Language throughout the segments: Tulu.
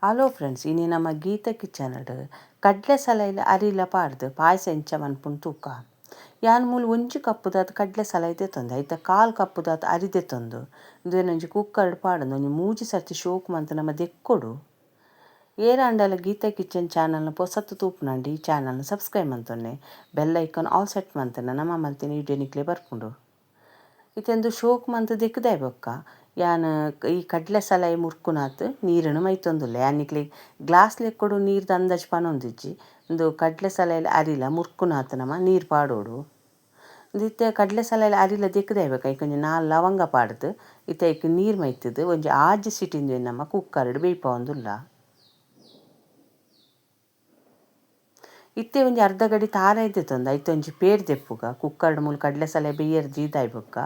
ಹಲೋ ಫ್ರೆಂಡ್ಸ್, ಇನಿ ನಮ್ಮ ಗೀತಾ ಕಿಚನ್ ಕಡ್ಲೆ ಸಲೈಲ ಅರಿಲ ಪಾಡ್ದು ಪಾಯಸ ಎಂಚ ಮನ್ಪುಂಡು ತೂಕ. ಯಾನ್ ಮೂಲು ಒಂಜಿ ಕಪ್ಪುದಾತ್ ಕಡ್ಲೆ ಸಲೈ ದೆತ್ತೊಂದು, ಐತ ಕಾಲು ಕಪ್ಪುದಾತ್ ಅರಿ ದೆತ್ತೊಂದು, ಉಂದೆನ್ ಒಂಜಿ ಕುಕ್ಕರ್ಡ್ ಪಾಡೊಂದು ಒಂಜಿ ಮೂಜಿ ಸರ್ತಿ ಶೋಕ್ ಮಂತ್ ನಮ ದೆಕ್ಕೊಡು. ಏರಾಂಡಲ ಗೀತಾ ಕಿಚನ್ ಚಾನಲ್ನ ಪೊಸತ್ತು ತೂಪುನಂಡ ಈ ಚಾನಲ್ನ ಸಬ್ಸ್ಕ್ರೈಬ್ ಮಂತೊನ್ನೆ, ಬೆಲ್ ಐಕಾನ್ ಆಲ್ ಸೆಟ್ ಮಂತನ ನಮ್ಮ ಮಲ್ತಿನ ವೀಡಿಯೋ ನಿಕ್ಲೆ ಬರ್ಪುಂಡು. ಇತ್ತೆಂದು ಶೋಕ್ ಮಂತ್ ದೆಕ್ಕುದಾಯ್ ಬೊಕ್ಕ ಯಾನ್ ಈ ಕಡ್ಲೆ ಸಲೈ ಮುರ್ಕುನಾತ್ ನೀರನ್ನು ಮೈತೊಂದುಲ್ಲೆ. ಯಾನ್ ನಿಕ್ಲೆ ಗ್ಲಾಸ್ ಲೆಕ್ಕೊಡು ನೀರ್ದ ಅಂದಾಜು ಪನೊಂದಿಜ್ಜಿ. ಉಂದು ಕಡ್ಲೆ ಸಲೈಲ ಅರಿಲ ಮುರ್ಕುನಾತ್ ನಮ ನೀರು ಪಾಡೋಡು. ಇತ್ತೆ ಕಡ್ಲೆ ಸಲೈಲ ಅರಿಲ ದೆಕ್ಕುದಾಯ್ ಬೊಕ್ಕ ಐಕ್ ಒಂಜಿ 4 ಲವಂಗ ಪಾಡ್ದು ಇತ್ತೆ ಐಕ್ ನೀರು ಮೈತುದು ಒಂಜಿ 6 ಸಿಟಿ ನಮ್ಮ ಕುಕ್ಕರ್ಡ್ ಬೇಯ್ಪಾವೊಂದುಲ್ಲ. ಇತ್ತೆ ಒಂಜಿ ಅರ್ಧ ಗಡಿ ತಾರಾಯಿ ದೆತ್ತೊಂದು ಐತ ಒಂಜಿ ಪೇರ್ ದೆಪ್ಪುಗ ಕುಕ್ಕರ್ಡ್ ಮೂಲು ಕಡ್ಲೆ ಸಲೈ ಬೇಯರ್ ದೀದಾಯ್ ಬೊಕ್ಕ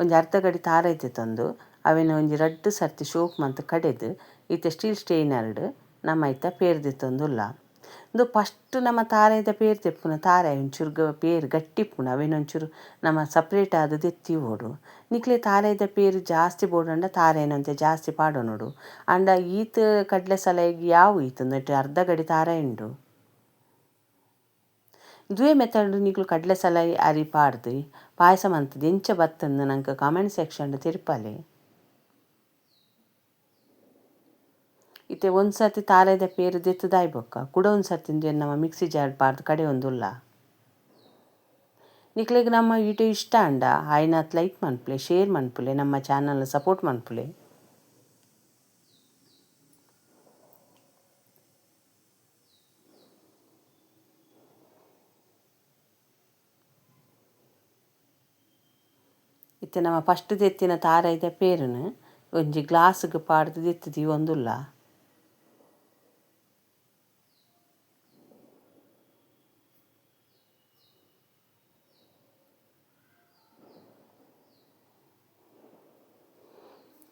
ಒಂಜಿ ಅರ್ಧ ಗಡಿ ತಾರಾಯಿ ದೆತ್ತೊಂದು ಅವೆನ್ ಒಂಜಿ ರಡ್ಡ್ ಸರ್ತಿ ಶೋಕ್ ಮಂತ್ ಕಡೆದು ಇತ್ತೆ ಸ್ಟೀಲ್ ಸ್ಟೈನರ್ಡ್ ನಮ್ಮ ಐತ ಪೇರ್ ದೆತ್ತೊಂದುಲ್ಲ. ಉಂದು ಫಸ್ಟ್ ನಮ್ಮ ತಾರಾಯಿದ ಪೇರ್ ದೆಪ್ಪುನ ತಾರಾಯಿ ಒಂಚೂರು ಪೇರ್ ಗಟ್ಟಿ ಇಪ್ಪುಂಡು, ಅವೆನ್ ಒಂಚೂರು ನಮ್ಮ ಸಪ್ರೇಟ್ ಆದ್ ದೆತ್ತಿ ಓಡು. ನಿಕ್ಲೆ ತಾರಾಯಿದ ಪೇರ್ ಜಾಸ್ತಿ ಬೋಡಂಡ ತಾರಾಯಿನಂತೆ ಜಾಸ್ತಿ ಪಾಡೊನೊಡು. ಆಂಡ ಈತ್ ಕಡ್ಲೆ ಸಲೈಗ್ ಯಾವು ಈತ್ ಉಂದೆಟ್ ಅರ್ಧ ಗಡಿ ತಾರಾಯಿ ಉಂಡು. ದುವೆ ಮೆಥಡ್ ನಿಕ್ಲು ಕಡ್ಲೆ ಸಲೈ ಅರಿ ಪಾಡ್ದು ಪಾಯಸ ಮಂತುದು ಎಂಚ ಬತ್ತಂದು ನಂಗೆ ಕಾಮೆಂಟ್ ಸೆಕ್ಷನ್ ತೆರಿಪಾಲೆ. ಇತ್ತೆ ಒಂದ್ ಸರ್ತಿ ತಾರಾಯಿದ ಪೇರ್ ದೆತ್ತುದಾಯ್ ಬೊಕ್ಕ ಕುಡ ಒಂದ್ ಸರ್ತಿ ಉಂದೆನ್ ನಮ್ಮ ಮಿಕ್ಸಿ ಜಾರ್ ಪಾಡ್ದು ಕಡೆ ಒಂದುಲ್ಲ. ನಿಕ್ಲೆಗ್ ನಮ್ಮ ವಿಡಿಯೋ ಇಷ್ಟ ಆಂಡ ಆಯ್ನಾತ್ ಲೈಕ್ ಮನ್ಪುಲೆ, ಶೇರ್ ಮನ್ಪುಲೆ, ನಮ್ಮ ಚಾನಲ್ ಸಪೋರ್ಟ್ ಮನ್ಪುಲೆ. ಇತ್ತೆ ನಮ್ಮ ಫಸ್ಟ್ ದೆತ್ತಿನ ತಾರಾಯಿದ ಪೇರುನು ಒಂಜಿ ಗ್ಲಾಸ್ಗ್ ಪಾಡ್ದು ದೆತ್ತ್ ದೀವೊಂದುಲ್ಲ.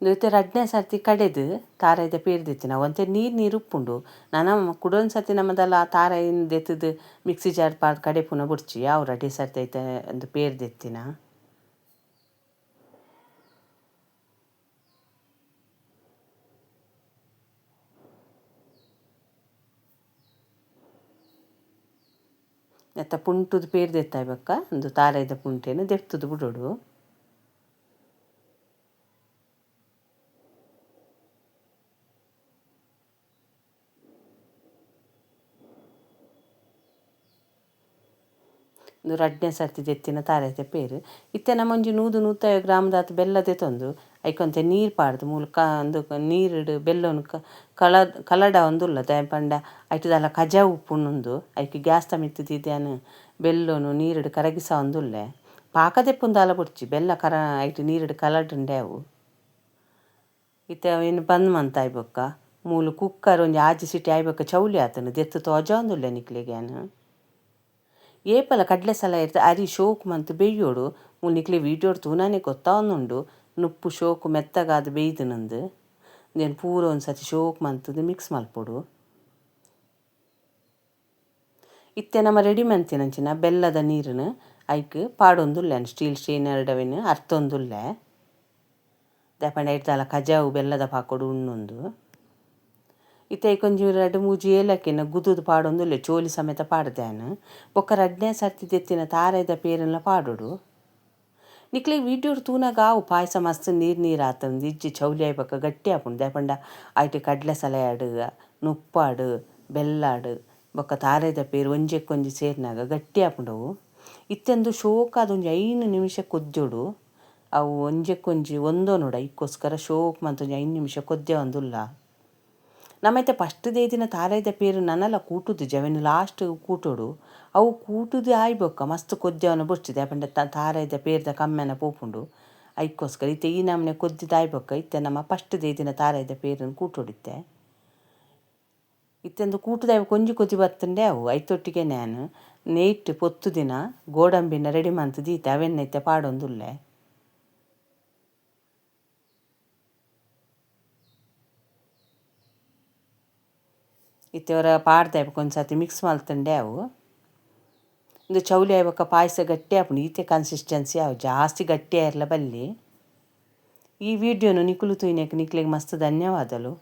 ಇತ್ತೆ ರಡ್ಡನೇ ಸರ್ತಿ ಕಡೆದು ತಾರಾಯಿದ ಪೇರ್ ದೆತ್ತಿನ ಒಂತೆ ನೀರು ನೀರು ಉಪ್ಪುಂಡು. ನನ ಕುಡೊಂದು ಸರ್ತಿ ನಮ್ಮದಲ್ಲ ಆ ತಾರಾಯಿನ ದೆತ್ತುದು ಮಿಕ್ಸಿ ಜಾರ್ ಪಾಡ್ದು ಕಡೆಪುನ ಬೊಡ್ಚಿ ಯಾವು ರಡ್ಡನೇ ಸರ್ತಿ ಐತೆ ಒಂದು ಪೇರ್ ದೆತ್ತಿನ. ನೆತ್ತ ಪುಂಟುದು ಪೇರ್ ದೆತ್ತಾಯ್ ಬೊಕ್ಕ ಉಂದು ತಾರಾಯಿದ ಪುಂಟೆನ್ ದೆತ್ತುದು ಬುಡೊಡು. ಉಂದು ರಡ್ಡನೇ ಸರ್ತಿ ದೆತ್ತಿನ ತಾರಾಯಿದ ಪೇರ್. ಇತ್ತೆ ನಮ್ಮ ಒಂಜಿ 100-150 ಗ್ರಾಮದಾತ್ ಬೆಲ್ಲ ದೆತ್ತೊಂದು ಐಕೊಂತೆ ನೀರು ಪಾಡ್ದು ಮೂಲು ಉಂದು ನೀರುಡು ಬೆಲ್ಲೊನು ಕಲಡ ಒಂದುಲ್ಲ. ದಾಯೆ ಪಂಡ ಐಟುದಾಲ ಕಜ ಉಪ್ಪುಂಡು, ಐಕ್ ಗ್ಯಾಸ್ ದ ಮಿತ್ತ್ ದೀದ್ ಬೆಲ್ಲೊನು ನೀರುಡು ಕರಗಿಸಾವೊಂದುಲ್ಲೆ. ಪಾಕ ದೆಪ್ಪುಂದಾಲ ಬೊಡ್ಚಿ ಬೆಲ್ಲ ಕರ ಐಟ್ ನೀರುಡು ಕಲಡುಂಡೆ ಅವು. ಇತ್ತೆ ಅವೆನ್ ಬಂದ್ ಮಂತಾಯ್ ಬೊಕ್ಕ ಮೂಲು ಕುಕ್ಕರ್ ಒಂಜಿ 6 ಸಿಟಿ ಆಯ್ ಬೊಕ್ಕ ಚೌಲಿ ಆತುಂಡು ದೆತ್ತು ತೋಜಾವೊಂದುಲ್ಲೆ ನಿಕ್ಲೆಗ್ ಯಾನ್. ಏಪಲ ಕಡ್ಲೆ ಸಲ ಇರ್ತ ಅರಿ ಶೋಕ್ ಮಂತ್ ಬೇಯ್ಯೋಡು. ಮೂಲು ನಿಕ್ಲೆ ವೀಡಿಯೋಡ್ ತೂನಾನೆ ಗೊತ್ತಾವೊಂದುಂಡು ನುಪ್ಪು ಶೋಕು ಮೆತ್ತಗಾದ್ ಬೇಯ್ದುನಂದು. ಉಂದೆನ್ ಪೂರ ಒಂಜಿ ಸರ್ತಿ ಶೋಕ್ ಮಂತುದು ಮಿಕ್ಸ್ ಮಲ್ಪೊಡು. ಇತ್ತೆ ನಮ್ಮ ರೆಡಿ ಮಂತಿನಂಚಿನ ಬೆಲ್ಲದ ನೀರುನು ಐಕ್ ಪಾಡೊಂದುಲ್ಲೆ ಸ್ಟೀಲ್ ಸ್ಟೈನರ್ಡ್ ಅವೆನ್ ಅರ್ತೊಂದುಲ್ಲೆ. ದಾಯೆ ಪಂಡ ಐಟ್ದಾಲ ಕಜಾವು ಬೆಲ್ಲದ ಪಾಕೊಡು ಉಣ್ಣೊಂದು. ಇತ್ತೆ ಐಕ್ ಒಂಜಿ 2-3 ಏಲಕ್ಕಿನ ಗುದುದು ಪಾಡೊಂದುಲ್ಲೆ ಚೋಲಿ ಸಮೇತ ಪಾಡ್ದೆ ಯಾನ್. ಬೊಕ್ಕ ರಡ್ಡನೇ ಸರ್ತಿ ದೆತ್ತಿನ ತಾರಾಯಿದ ಪೇರೆನ್ಲ ಪಾಡೊಡು. ನಿಕ್ಲೆ ವೀಡಿಯೋಡ್ ತೂನಗ ಆವು ಪಾಯಸ ಮಸ್ತ್ ನೀರು ನೀರು ಆತುಂಡು ಇಜ್ಜಿ ಚೌಲಿ ಆಯ್ ಬೊಕ್ಕ ಗಟ್ಟಿ ಆಪುಂಡು. ದಾಯೆ ಪಂಡ ಐಟ್ ಕಡ್ಲೆ ಸಲಯಾಡು ನುಪ್ಪಾಡು ಬೆಲ್ಲಾಡು ಬೊಕ್ಕ ತಾರಾಯಿದ ಪೇರು ಒಂಜೆಕ್ಕೊಂಜಿ ಸೇರಿನಾಗ ಗಟ್ಟಿ ಆಪುಂಡು ಅವು. ಇತ್ತೆಂದು ಶೋಕಾದ್ ಒಂಜಿ 5 ನಿಮಿಷ ಕೊದ್ಯೋಡು ಅವು ಒಂಜೆಕ್ಕೊಂಜಿ ಒಂದೊನೊಡು. ಐಕ್ಕೋಸ್ಕರ ಶೋಕ್ ಮಂತ್ ಒಂಜಿ 5 ನಿಮಿಷ ಕೊದ್ಯವೊಂದುಲ್ಲ. ನಮೈತೆ ಫಸ್ಟ್ ದೇದಿನ ತಾರಾಯಿದ ಪೇರು ನನಲ ಕೂಟುದಿಜ್ಜಿ, ಅವೆನ್ ಲಾಸ್ಟ್ ಕೂಟೊಡು. ಅವು ಕೂಟುದು ಆಯ್ ಬೊಕ್ಕ ಮಸ್ತ್ ಕೊದ್ಯವನ ಬೊಡ್ಚಿ. ದಾಯೆ ಪಂಡ ತಾರಾಯಿದ ಪೇರ್ದ ಕಮ್ಮೆನ ಪೋಪುಂಡು. ಐಕ್ಕೋಸ್ಕರ ಇತ್ತೆ ಈ ನಮೂನೆ ಕೊದ್ದಿದ್ ಆಯ್ ಬೊಕ್ಕ ಇತ್ತೆ ನಮ್ಮ ಫಸ್ಟ್ ದೇದಿನ ತಾರಾಯಿದ ಪೇರನ್ನು ಕೂಟೊಡಿತ್ತೆ. ಇತ್ತೆಂದು ಕೂಟುದಾಯ್ ಬೊಕ್ಕ ಒಂಜಿ ಕೊದಿ ಬತ್ತುಂಡೆ ಅವು ಐತೊಟ್ಟಿಗೆ ನ್ಯಾನ್ ನೇಟ್ ಪೊತ್ತು ದಿನ ಗೋಡಂಬಿನ ರೆಡಿ ಮಂತ್ ದೀತೆ ಅವೆನ್ ಇತ್ತೆ ಪಾಡೊಂದುಲ್ಲೆ. ಇತ್ತೆ ಒರ ಪಾಡ್ದಾಯ್ ಬೊಕ್ಕ ಒಂಜಿ ಸರ್ತಿ ಮಿಕ್ಸ್ ಮಲ್ತುಂಡೆ ಅವು. ಉಂದು ಚೌಲಿ ಆಯ್ ಬೊಕ್ಕ ಪಾಯಸ ಗಟ್ಟಿ ಆಪುಂಡು. ಈತೆ ಕನ್ಸಿಸ್ಟೆನ್ಸಿ ಆವು, ಜಾಸ್ತಿ ಗಟ್ಟಿ ಆಯಿರ್ಲ ಬಲ್ಲಿ. ಈ ವಿಡಿಯೋನು ನಿಕುಲು ತೂಯಿನೆಕ್ ನಿಕ್ಲೆಗ್ ಮಸ್ತ್ ಧನ್ಯವಾದಲು.